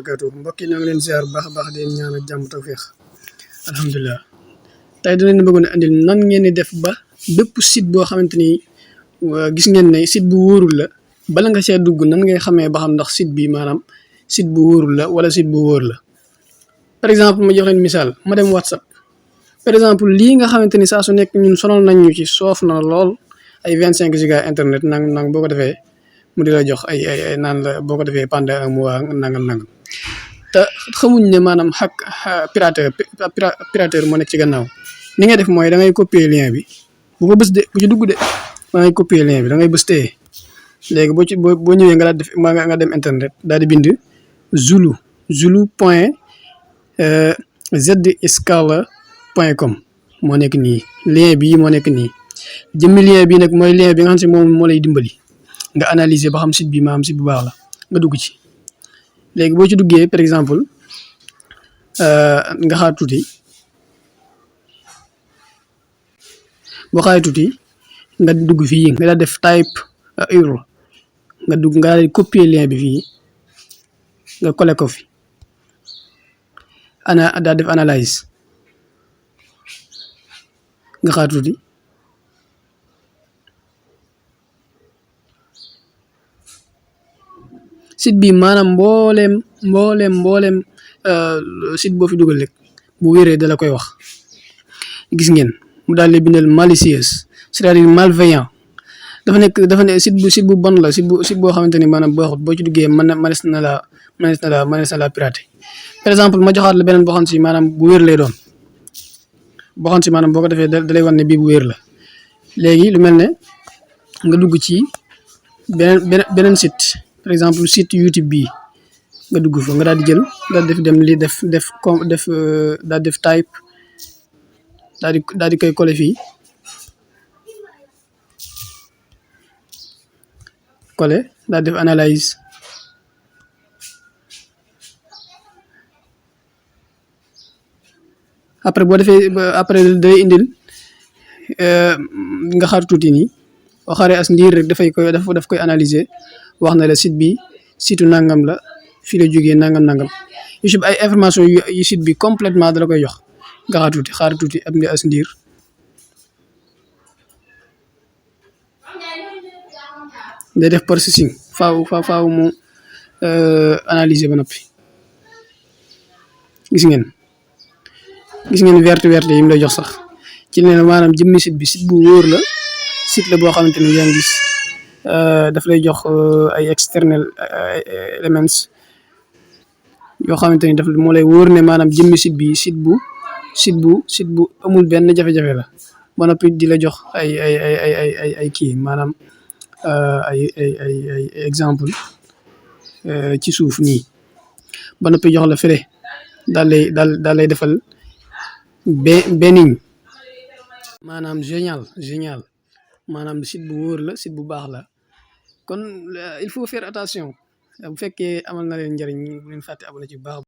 barakatuh mbokk yi ñoo ngi leen ziar bu baax a baax di leen ñaanal jàmm tawféex alhamdulilah tey da leen bëggoon a andil nan ngeen di def ba bépp site boo xamante ni gis ngeen ne site bu wóorul la bala nga see dugg nan ngay xamee ba xam ndax site bi maanaam site bu wóorul la wala site bu wóor la. par exemple ma jox leen misaal ma dem WhatsApp par exemple lii nga xamante ni saa su nekk ñun sonal nañ ñu ci soof na lool ay 25 giga internet nang boo ko defee mu di la jox ay naan la boo ko defee pendant un mois nangam te xamuñ ne maanaam pirateur moo nekk ci gannaaw ni ngay def mooy da ngay copier lien bi bu ko bës de bu ci dugg de da ngay copier lien bi da ngay bës téye léegi boo ñëwee nga daal def nga dem internet daal di bind zulu point zscaler.com moo nekk nii lien bii moo nekk nii jëmmi lien bii nag mooy lien bi nga xam si moom moo lay dimbali nga analyser ba xam site bi maanaam site bu baax la nga dugg ci léegi boo ci duggee par exemple nga xaar tuuti boo xaaree tuuti nga dugg fii nga daal def type URL nga dugg nga daal di copier lien bi fii nga coller ko fi daal def analyse nga xaar tuuti site bi maanaam mbooleem site boo fi dugal rek bu wéree da la koy wax gis ngeen mu daal di bindal malicious c'est-à-dire malveillant dafa ne site bu bon la site boo xamante ni maanaam baaxut boo ci duggee mënees na la pirater par exemple ma joxaat la beneen boo xam si maanaam bu wér lay doon boo xam si maanaam boo ko defee da lay wan ne bii bu wér la léegi lu mel ne nga dugg ci beneen site par exemple site YouTube bii nga dugg fa nga daal di jël daal def dem li def daal def type daal di koy coller fii coller daal def analyse après boo defee après day indil nga xaar tuuti nii boo xaaree as ndiir rek daf koy analyser wax na la site bi site nangam la fii la jógee nangam yu si ay information yu site bi complètement da la koy jox nga xaar tuuti ab nga as ndiir day def processing faaw mu analyser ba noppi gis ngeen verte yi mu lay jox sax ci ne maanaam jëmmi site bi site bu wóor la site la boo xamante ni yaa ngi gis daf lay jox ay external elements yoo xamante ni moo lay wóor ne maanaam jëmmi site bi site bu amul benn jafe-jafe la ba noppi di la jox ay kii maanaam ay exemple ci suuf nii ba noppi jox la fële daal lay defal benign maanaam génial maanaam site bu wóor la site bu baax la kon il faut faire attention bu fekkee amal na leen njëriñ bu leen fàtte abonné ci bu baax